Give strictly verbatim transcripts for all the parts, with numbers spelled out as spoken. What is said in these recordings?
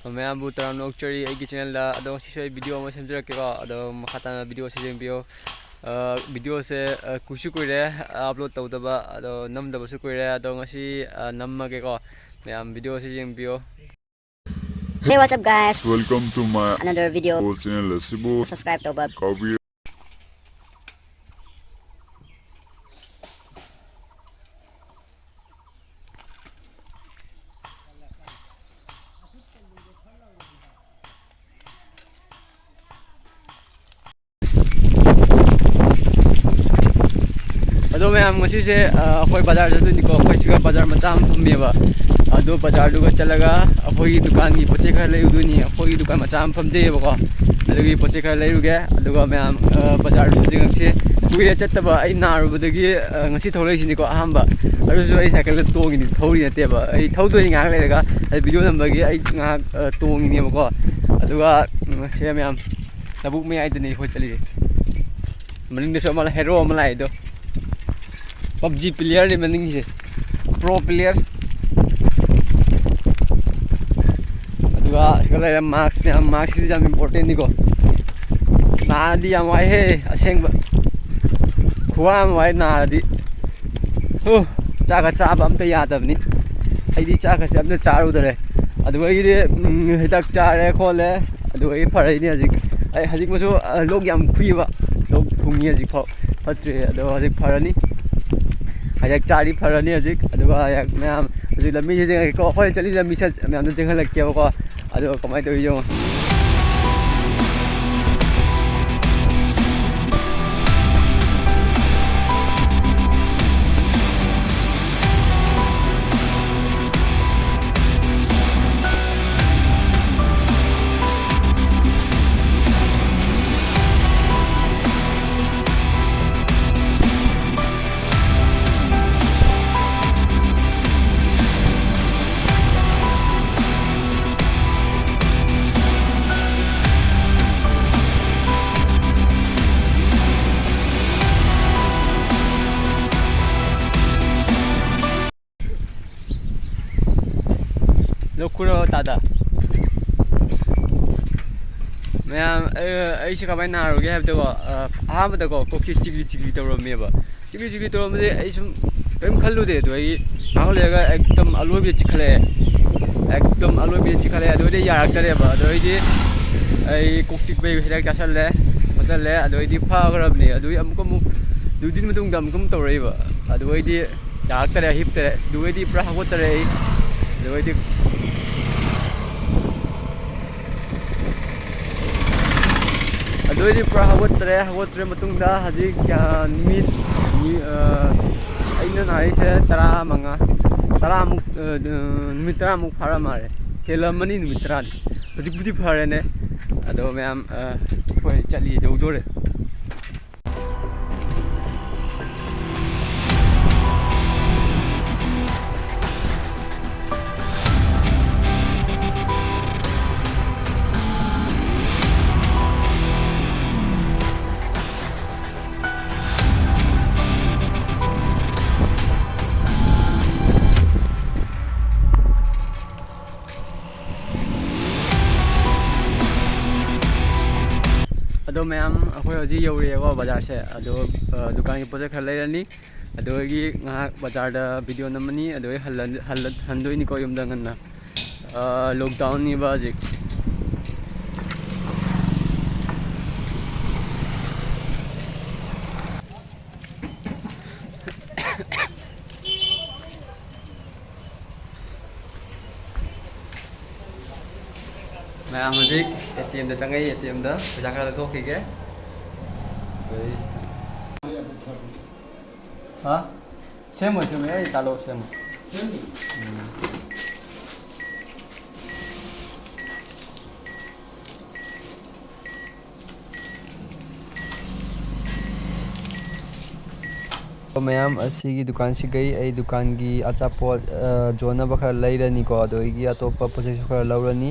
ꯃꯌꯥꯝꯕꯨ ꯇꯔꯥꯝꯅ ꯑꯣꯛꯆꯔꯤ ꯑꯩꯒꯤ ꯆꯦꯅꯦꯜꯗ꯫ ꯑꯗꯣ ꯉꯁꯤꯁꯨ ꯑꯩ ꯚꯤꯗꯤꯑꯣ ꯑꯃ ꯁꯦꯝꯖꯔꯛꯀꯦꯀꯣ꯫ ꯑꯗꯣ ꯃꯈꯥ ꯇꯥꯅ ꯚꯤꯗꯤꯑꯣꯁꯦ ꯌꯦꯡꯕꯤꯌꯨ꯫ ꯑ, ꯚꯤꯗꯤꯑꯣꯁꯦ, ꯑ, ꯀꯨꯏꯁꯨ ꯀꯨꯏꯔꯦ, ꯑ, ꯑꯞꯂꯣꯗ ꯇꯧꯗꯕ, ꯑꯗꯣ ꯅꯝꯗꯕꯁꯨ ꯀꯨꯏꯔꯦ꯫ ꯑꯗꯣ ꯉꯁꯤ, ꯑ, ꯅꯝꯃꯒꯦꯀꯣ꯫ ꯃꯌꯥꯝ ꯚꯤꯗꯤꯑꯣꯁꯦ ꯌꯦꯡꯕꯤꯌꯨ꯫ Hey, what's up, guys? Welcome to my another video. Channel ꯑꯁꯤꯕꯨ subscribe ꯇꯧꯕ ꯀꯥꯎꯕꯤꯔ-꯫ ꯑꯗꯣ ꯃꯌꯥꯝ, ꯉꯁꯤꯁꯦ, ꯑ, ꯑꯩꯈꯣꯏ ꯕꯖꯥꯔ ꯆꯠꯇꯣꯏꯅꯤꯀꯣ꯫ ꯑꯩꯈꯣꯏ ꯁꯤꯒ ꯕꯖꯥꯔ ꯃꯆꯥ ꯑꯃ ꯐꯝꯃꯦꯕ꯫ ꯑꯗꯣ ꯕꯖꯥꯔꯗꯨꯒ ꯆꯠꯂꯒ ꯑꯩꯈꯣꯏꯒꯤ ꯗꯨꯀꯥꯟꯒꯤ ꯄꯣꯠ ꯆꯩ ꯈꯔ ꯂꯩꯔꯨꯗꯣꯏꯅꯤ꯫ ꯑꯩꯈꯣꯏꯒꯤ ꯗꯨꯀꯥꯟ ꯃꯆꯥ ꯑꯃ ꯐꯝꯖꯩꯌꯦꯕꯀꯣ꯫ ꯑꯗꯨꯒꯤ ꯄꯣꯠ ꯆꯩ ꯈꯔ ꯂꯩꯔꯨꯒꯦ꯫ ꯑꯗꯨꯒ ꯃꯌꯥꯝ, ꯑ, ꯕꯖꯥꯔꯗꯁꯨ ꯆꯪꯉꯛꯁꯦ꯫ ꯀꯨꯏꯔꯦ ꯆꯠꯇꯕ꯫ ꯑꯩ ꯅꯥꯔꯨꯕꯗꯒꯤ, ꯑ, ꯉꯁꯤ ꯊꯣꯛꯂꯛꯏꯁꯤꯅꯤꯀꯣ ꯑꯍꯥꯟꯕ꯫ ꯑꯗꯨꯁꯨ ꯑꯩ ꯁꯥꯏꯀꯜꯗ ꯇꯣꯡꯉꯤꯅꯤ, ꯊꯧꯔꯤ ꯅꯠꯇꯦꯕ꯫ ꯑꯩ ꯊꯧꯗꯣꯏꯅꯤ ꯉꯥꯏꯍꯥꯛ ꯂꯩꯔꯒ꯫ ꯑꯩ ꯚꯤꯗꯤꯑꯣ ꯅꯝꯕꯒꯤ ꯑꯩ ꯉꯥꯏꯍꯥꯛ, ꯑ, ꯇꯣꯡꯉꯤꯅꯦꯕꯀꯣ꯫ ꯑꯗꯨꯒ, ꯎꯝ, ꯁꯦ ꯃꯌꯥꯝ, ꯂꯧꯕꯨꯛ ꯃꯌꯥꯏꯗꯅꯤ ꯑꯩꯈꯣꯏ ꯆꯠꯂꯤꯁꯦ꯫ ꯃꯅꯤꯡꯗꯁꯨ ꯑꯃ ꯍꯦꯔꯣ ꯑꯃ ꯂꯥꯛꯏꯗꯣ꯫ ꯄꯞꯖꯤ ꯄ꯭ꯂꯦꯌꯔꯅꯤ ꯃꯅꯤꯡꯒꯤꯁꯦ꯫ Pro player. ꯑꯗꯨꯒ ꯁꯤꯗ ꯂꯩꯔꯦ ꯃꯥꯛꯁ ꯃꯌꯥꯝ꯫ ꯃꯥꯛꯁꯁꯤꯗꯤ ꯌꯥꯝ ꯏꯝꯄꯣꯔꯇꯦꯟꯅꯤꯀꯣ꯫ ꯅꯥꯔꯗꯤ ꯌꯥꯝ ꯋꯥꯏꯍꯦ ꯑꯁꯦꯡꯕ꯫ ꯈꯨꯋꯥ ꯑꯃ ꯋꯥꯏ ꯅꯥꯔꯗꯤ꯫ ꯍꯨ, ꯆꯥꯛꯀ ꯆꯥꯕ ꯑꯝꯇ ꯌꯥꯗꯕꯅꯤ꯫ ꯑꯩꯗꯤ ꯆꯥꯛꯀꯁꯦ ꯑꯝꯇ ꯆꯥꯔꯨꯗꯔꯦ꯫ ꯑꯗꯨꯗꯒꯤꯗꯤ, ꯎꯝ, ꯍꯤꯗꯥꯛ ꯆꯥꯔꯦ ꯈꯣꯠꯂꯦ꯫ ꯑꯗꯨꯗꯒꯤ ꯐꯔꯛꯏꯅꯦ ꯍꯧꯖꯤꯛ꯫ ꯑꯩ ꯍꯧꯖꯤꯛ ꯃꯁꯨ, ꯑ, ꯂꯣꯛ ꯌꯥꯝ ꯈꯨꯏꯕ꯫ ꯂꯣꯛ ꯊꯨꯡꯉꯤ ꯍꯧꯖꯤꯛꯐꯥꯎ꯫ ꯐꯠꯇ꯭ꯔꯤ꯫ ꯑꯗꯣ ꯍꯧꯖꯤꯛ ꯐꯔꯅꯤ꯫ ꯍꯤꯗꯥꯛ ꯆꯥꯔꯤ ꯐꯔꯅꯤ ꯍꯧꯖꯤꯛ꯫ ꯑꯗꯨꯒ ꯍꯤꯗꯥꯛ ꯃꯌꯥꯝ ꯍꯧꯖꯤꯛ ꯂꯝꯕꯤꯁꯦ ꯌꯦꯡꯉꯒꯦꯀꯣ꯫ ꯑꯩꯈꯣꯏ ꯆꯠꯂꯤ ꯂꯝꯕꯤꯁꯦ ꯃꯌꯥꯝꯗ ꯆꯦꯟꯍꯜꯂꯛꯀꯦꯕꯀꯣ꯫ ꯑꯗꯨꯒ ꯀꯃꯥꯏꯅ ꯇꯧꯔꯤ ꯌꯦꯡꯉꯣ꯫ ꯂꯧꯈꯨꯔꯣ ꯇꯥꯗ꯫ ꯃꯌꯥꯝ, ꯑ, ꯑꯩꯁꯦ ꯀꯃꯥꯏꯅ ꯅꯥꯔꯨꯒꯦ ꯍꯥꯏꯕꯗꯀꯣ, ꯑ, ꯑꯍꯥꯟꯕꯗꯀꯣ ꯀꯣꯛꯁꯤ ꯆꯤꯛꯂꯤ ꯆꯤꯛꯂꯤ ꯇꯧꯔꯝꯃꯦꯕ꯫ ꯆꯤꯛꯂꯤ ꯆꯤꯛꯂꯤ ꯇꯧꯔꯝꯕꯁꯦ ꯑꯩ ꯁꯨꯝ ꯀꯔꯤꯝ ꯈꯜꯂꯨꯗꯦ꯫ ꯑꯗꯣ ꯑꯩ ꯉꯥꯏꯍꯥꯛ ꯂꯩꯔꯒ ꯑꯦꯛꯗꯝ ꯑꯂꯣꯏꯕꯤꯗ ꯆꯤꯛꯈꯠꯂꯛꯑꯦ꯫ ꯑꯦꯛꯗꯝ ꯑꯂꯣꯏꯕꯤꯗ ꯆꯤꯛꯈꯠꯂꯛꯑꯦ꯫ ꯑꯗꯨꯗꯩꯗꯤ ꯌꯥꯔꯛꯇꯔꯦꯕ꯫ ꯑꯗꯨꯗꯩꯗꯤ ꯑꯩ ꯀꯣꯛ ꯆꯤꯛꯄꯩ ꯍꯤꯗꯥꯛ ꯆꯥꯁꯜꯂꯦ, ꯈꯣꯠꯆꯜꯂꯦ꯫ ꯑꯗꯨꯗꯩꯗꯤ ꯐꯈ꯭ꯔꯕꯅꯦ꯫ ꯑꯗꯨꯒꯤ ꯑꯃꯨꯛꯀ ꯑꯃꯨꯛ ꯗ꯭ꯌꯨꯇꯤ ꯃꯇꯨꯡꯗ ꯑꯃꯨꯛꯀ ꯑꯃꯨꯛ ꯇꯧꯔꯛꯏꯕ꯫ ꯑꯗꯨꯗꯩꯗꯤ ꯌꯥꯔꯛꯇꯔꯦ, ꯍꯤꯞꯇꯔꯦ꯫ ꯑꯗꯨꯗꯩꯗꯤ ꯄꯨꯔꯥ ꯍꯧꯒꯠꯇꯔꯦ ꯑꯩ꯫ ꯑꯗꯨꯗꯩꯗꯤ ꯑꯗꯨꯗꯩꯗꯤ ꯄꯨꯔꯥ ꯍꯧꯒꯠꯇ꯭ꯔꯦ꯫ ꯍꯧꯒꯠꯇ꯭ꯔ ꯃꯇꯨꯡꯗ ꯍꯧꯖꯤꯛ, ꯑ, ꯅꯨꯃꯤꯠ, ꯅꯨꯃꯤ-, ꯑ, ꯑꯩꯅ ꯅꯥꯔꯤꯁꯦ ꯇꯔꯥꯃꯉꯥ, ꯇꯔꯥꯃꯨꯛ, ꯑ, ꯅꯨꯃꯤꯠ ꯇꯔꯥꯃꯨꯛ ꯐꯥꯔ ꯃꯥꯜꯂꯦ꯫ ꯍꯦꯜꯂꯝꯃꯅꯤ ꯅꯨꯃꯤꯠ ꯇꯔꯥꯗꯤ꯫ ꯍꯧꯖꯤꯛꯄꯨꯗꯤ ꯐꯔꯦꯅꯦ꯫ ꯑꯗꯣ ꯃꯌꯥꯝ, ꯑ, ꯑꯩꯈꯣꯏ ꯆꯠꯂꯤ, ꯌꯧꯗꯣꯔꯦ꯫ ꯑꯗꯣ ꯃꯌꯥꯝ, ꯑꯩꯈꯣꯏ ꯍꯧꯖꯤꯛ ꯌꯧꯔꯦꯕꯀꯣ ꯕꯖꯥꯔꯁꯦ꯫ ꯑꯗꯣ, ꯑ, ꯗꯨꯀꯥꯟꯒꯤ ꯄꯣꯠ ꯆꯩ ꯈꯔ ꯂꯩꯔꯅꯤ꯫ ꯑꯗꯨꯗꯒꯤ ꯉꯥꯏꯍꯥꯛ ꯕꯖꯥꯔꯗ ꯚꯤꯗꯤꯑꯣ ꯅꯝꯃꯅꯤ꯫ ꯑꯗꯨꯗꯒꯤ ꯍꯜꯂ-, ꯍꯜꯂ-, ꯍꯟꯗꯣꯏꯅꯤꯀꯣ ꯌꯨꯝꯗ ꯉꯟꯅ꯫ ꯑ, ꯂꯣꯛꯗꯥꯎꯟꯅꯤꯕ ꯍꯧꯖꯤꯛ꯫ ꯃꯌꯥꯝ ꯍꯧꯖꯤꯛ ꯑꯦ ꯇꯤ ꯑꯦꯝꯗ ꯆꯪꯉꯛꯏ, ꯑꯦ ꯇꯤ ꯑꯦꯝꯗ ꯄꯩꯁꯥ ꯈꯔ ꯂꯧꯊꯣꯛꯈꯤꯒꯦ꯫ ꯑꯩ ꯍꯥ? ꯁꯦꯝꯃꯣ, ꯁꯦꯝꯃꯣ, ꯑꯩ ꯇꯥꯂꯣ ꯁꯦꯝꯃꯣ꯫ ꯎꯝ꯫ ꯃꯌꯥꯝ, ꯑꯁꯤꯒꯤ ꯗꯨꯀꯥꯟꯁꯤꯒꯩ ꯑꯩ ꯗꯨꯀꯥꯟꯒꯤ ꯑꯆꯥꯄꯣꯠ, ꯑ, ꯌꯣꯟꯅꯕ ꯈꯔ ꯂꯩꯔꯅꯤꯀꯣ, ꯑꯗꯨꯗꯒꯤ ꯑꯇꯣꯞꯄ ꯄꯣꯠ ꯆꯩꯁꯨ ꯈꯔ ꯂꯧꯔꯅꯤ꯫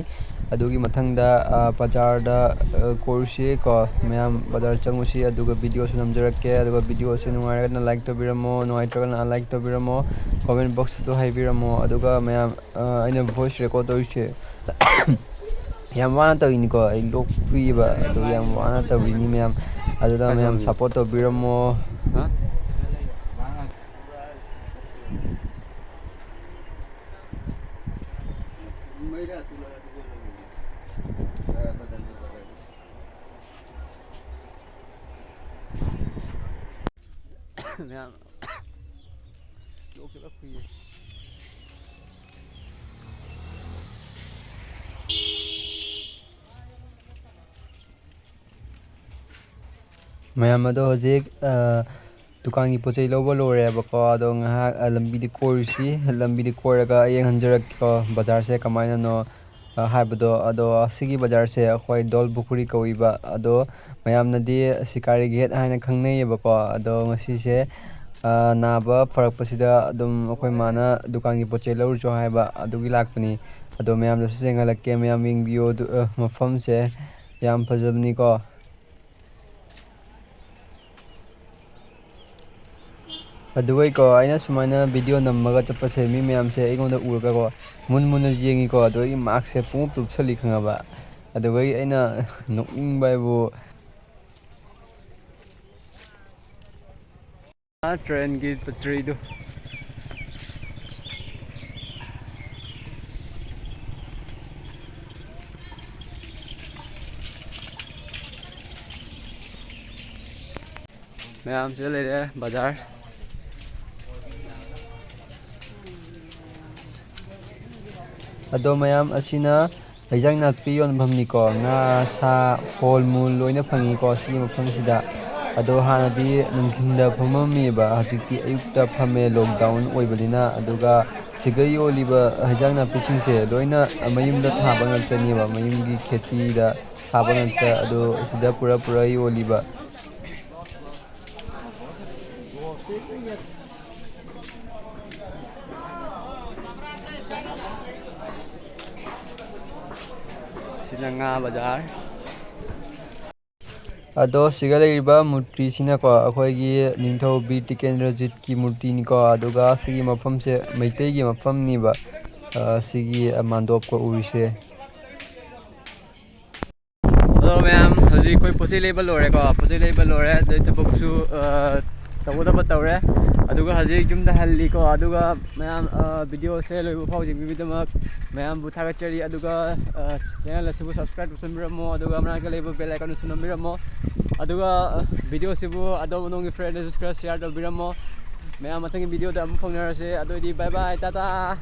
ꯑꯗꯨꯒꯤ ꯃꯊꯪꯗ, ꯑ, ꯕꯖꯥꯔꯗ, ꯑ, ꯀꯣꯏꯔꯨꯁꯤꯀꯣ ꯃꯌꯥꯝ, ꯕꯖꯥꯔ ꯆꯪꯉꯨꯁꯤ, ꯑꯗꯨꯒ ꯚꯤꯗꯤꯑꯣꯁꯨ ꯅꯝꯖꯔꯛꯀꯦ꯫ ꯑꯗꯨꯒ ꯚꯤꯗꯤꯑꯣꯁꯦ ꯅꯨꯡꯉꯥꯏꯔꯒꯅ ꯂꯥꯏꯛ ꯇꯧꯕꯤꯔꯝꯃꯣ, ꯅꯨꯡꯉꯥꯏꯇ꯭ꯔꯒꯅ ꯑꯟꯂꯥꯏꯛ ꯇꯧꯕꯤꯔꯝꯃꯣ, ꯀꯣꯃꯦꯟ ꯕꯣꯛꯁꯇꯁꯨ ꯍꯥꯏꯕꯤꯔꯝꯃꯣ꯫ ꯑꯗꯨꯒ ꯃꯌꯥꯝ, ꯑ, ꯑꯩꯅ ꯚꯣꯏꯁ ꯔꯦꯀꯣꯔꯠ ꯇꯧꯔꯤꯁꯦ ꯌꯥꯝ ꯋꯥꯅ ꯇꯧꯔꯤꯅꯤꯀꯣ, ꯑꯩ ꯂꯣꯛ ꯈꯨꯏꯌꯦꯕ, ꯑꯗꯣ ꯌꯥꯝ ꯋꯥꯅ ꯇꯧꯔꯤꯅꯤ ꯃꯌꯥꯝ꯫ ꯑꯗꯨꯅ ꯃꯌꯥꯝ ꯀꯩꯗꯧꯔꯒꯦ? Support ꯇꯧꯕꯤꯔꯝꯃꯣ꯫ ꯍꯥ? ꯃꯌꯥꯝ ꯂꯣꯛꯁꯦ ꯂꯣꯏ ꯈꯨꯏꯌꯦ꯫ ꯃꯌꯥꯝ ꯑꯗꯣ ꯍꯧꯖꯤꯛ, ꯑ, ꯗꯨꯀꯥꯟꯒꯤ ꯄꯣꯠ ꯆꯩ ꯂꯧꯕ ꯂꯣꯏꯔꯦꯕꯀꯣ꯫ ꯑꯗꯣ ꯉꯥꯏꯍꯥꯛ, ꯑ, ꯂꯝꯕꯤꯗ ꯀꯣꯏꯔꯨꯁꯤ꯫ ꯂꯝꯕꯤꯗ ꯀꯣꯏꯔꯒ ꯑꯩ ꯍꯟꯖꯔꯛꯀꯦꯀꯣ, ꯕꯖꯥꯔꯁꯦ ꯀꯃꯥꯏꯅꯅꯣ, ꯑ, ꯍꯥꯏꯕꯗꯣ꯫ ꯑꯗꯣ ꯑꯁꯤꯒꯤ ꯕꯖꯥꯔꯁꯦ ꯑꯩꯈꯣꯏ ꯗꯣꯜ ꯄꯨꯈ꯭ꯔꯤ ꯀꯧꯏꯕ꯫ ꯑꯗꯣ ꯃꯌꯥꯝꯅꯗꯤ ꯁꯤꯀꯥꯔꯤ ꯒꯦꯠ ꯍꯥꯏꯅ ꯈꯪꯅꯩꯌꯦꯕꯀꯣ꯫ ꯑꯗꯣ ꯉꯁꯤꯁꯦ, ꯑ, ꯅꯥꯕ ꯐꯔꯛꯄꯁꯤꯗ ꯑꯗꯨꯝ ꯑꯩꯈꯣꯏ ꯃꯥꯅ ꯗꯨꯀꯥꯟꯒꯤ ꯄꯣꯠ ꯆꯩ ꯂꯧꯔꯨꯆꯣ ꯍꯥꯏꯕ, ꯑꯗꯨꯒꯤ ꯂꯥꯛꯄꯅꯤ꯫ ꯑꯗꯣ ꯃꯌꯥꯝꯗꯁꯨ ꯆꯦꯟꯍꯜꯂꯛꯀꯦ, ꯃꯌꯥꯝ ꯌꯦꯡꯕꯤꯌꯣ꯫ ꯑꯗꯨ, ꯑ, ꯃꯐꯝꯁꯦ ꯌꯥꯝ ꯐꯖꯕꯅꯤꯀꯣ꯫ ꯑꯗꯨꯒꯩꯀꯣ, ꯑꯩꯅ ꯁꯨꯃꯥꯏꯅ video ꯅꯝꯃꯒ ꯆꯠꯄꯁꯦ, ꯃꯤ ꯃꯌꯥꯝꯁꯦ ꯑꯩꯉꯣꯟꯗ ꯎꯔꯒꯀꯣ, ꯃꯨꯟ ꯃꯨꯟꯅ ꯌꯦꯡꯉꯤꯀꯣ꯫ ꯑꯗꯨꯒ ꯑꯩꯒꯤ markꯁꯦ ꯄꯨꯡꯎꯞ ꯎꯞꯁꯜꯂꯤ, ꯈꯪꯉꯕ? ꯑꯗꯨꯒ ꯑꯩꯅ ꯅꯣꯛꯅꯤꯡꯕ ꯍꯥꯏꯕꯨ, ꯑꯥ, trainꯒꯤ ꯄꯇ꯭ꯔꯤꯗꯨ꯫ ꯃꯌꯥꯝ ꯁꯤꯗ ꯂꯩꯔꯦ, ꯕꯖꯥꯔ꯫ ꯑꯗꯣ ꯃꯌꯥꯝ, ꯑꯁꯤꯅ ꯍꯩꯖꯥꯡ ꯅꯥꯄꯤ ꯌꯣꯟꯐꯝꯅꯤꯀꯣ꯫ ꯉꯥ, ꯁꯥ, ꯐꯣꯜ ꯃꯨꯜ ꯂꯣꯏꯅ ꯐꯪꯉꯤꯀꯣ ꯁꯤꯒꯤ ꯃꯐꯝꯁꯤꯗ꯫ ꯑꯗꯣ ꯍꯥꯟꯅꯗꯤ ꯅꯨꯡꯊꯤꯟꯗ ꯐꯝꯃꯝꯃꯤꯕ, ꯍꯧꯖꯤꯛꯇꯤ ꯑꯌꯨꯛꯇ ꯐꯝꯃꯦ, lockdown ꯑꯣꯏꯕꯅꯤꯅ꯫ ꯑꯗꯨꯒ ꯁꯤꯗ ꯌꯣꯜꯂꯤꯕ ꯍꯩꯖꯥꯡ ꯅꯥꯄꯤꯁꯤꯡꯁꯦ ꯂꯣꯏꯅ ꯃꯌꯨꯝꯗ ꯊꯥꯕ ꯉꯥꯛꯇꯅꯦꯕ, ꯃꯌꯨꯝꯒꯤ ꯈꯦꯇꯤꯗ ꯊꯥꯕ ꯉꯥꯛꯇ꯫ ꯑꯗꯣ ꯁꯤꯗ ꯄꯨꯔ ꯄꯨꯔ ꯌꯣꯜꯂꯤꯕ꯫ ꯁꯤꯅ ꯉꯥ ꯕꯖꯥꯔ꯫ ꯑꯗꯣ ꯁꯤꯒ ꯂꯩꯔꯤꯕ ꯃꯨꯔꯇꯤꯁꯤꯅꯀꯣ, ꯑꯩꯈꯣꯏꯒꯤ ꯅꯤꯡꯊꯧ ꯕꯤꯔ ꯇꯤꯀꯦꯟꯗ꯭ꯔꯖꯤꯠꯀꯤ ꯃꯨꯔꯇꯤꯅꯤꯀꯣ꯫ ꯑꯗꯨꯒ ꯁꯤꯒꯤ ꯃꯐꯝꯁꯦ ꯃꯩꯇꯩꯒꯤ ꯃꯐꯝꯅꯤꯕ, ꯑ, ꯁꯤꯒꯤ, ꯑ, ꯃꯥꯟꯗꯣꯞꯀ ꯎꯔꯤꯁꯦ꯫ ꯍꯧꯖꯤꯛ ꯑꯩꯈꯣꯏ ꯄꯣꯠ ꯆꯩ ꯂꯩꯕ ꯂꯣꯏꯔꯦꯀꯣ, ꯄꯣꯠ ꯆꯩ ꯂꯩꯕ ꯂꯣꯏꯔꯦ, ꯑꯗꯩ ꯊꯕꯛꯁꯨ, ꯑ, ꯇꯧꯒꯗꯕ ꯇꯧꯔꯦ꯫ ꯑꯗꯨꯒ ꯍꯧꯖꯤꯛ ꯌꯨꯝꯗ ꯍꯜꯂꯤꯀꯣ꯫ ꯑꯗꯨꯒ ꯃꯌꯥꯝ, ꯑ, video ꯁꯦ ꯂꯣꯏꯕ ꯐꯥꯎ ꯌꯦꯡꯕꯤꯕꯒꯤꯗꯃꯛ ꯃꯌꯥꯝꯕꯨ ꯊꯥꯒꯠꯆꯔꯤ꯫ ꯑꯗꯨꯒ, ꯑ, channel ꯑꯁꯤꯕꯨ subscribe ꯇꯧꯁꯟꯕꯤꯔꯝꯃꯣ, ꯑꯗꯨꯒ ꯃꯅꯥꯛꯇ ꯂꯩꯕ bell icon ꯁꯨ ꯅꯝꯕꯤꯔꯝꯃꯣ꯫ ꯑꯗꯨꯒ, ꯑ, video ꯁꯤꯕꯨ ꯑꯗꯣꯝ ꯑꯗꯣꯝꯒꯤ friend ꯗꯁꯨ ꯈꯔ share ꯇꯧꯕꯤꯔꯝꯃꯣ꯫ ꯃꯌꯥꯝ ꯃꯊꯪꯒꯤ video ꯗ ꯑꯃꯨꯛ ꯐꯪꯅꯔꯁꯦ꯫ ꯑꯗꯨ ꯑꯣꯏꯗꯤ bye bye, ꯇꯥꯇꯥ꯫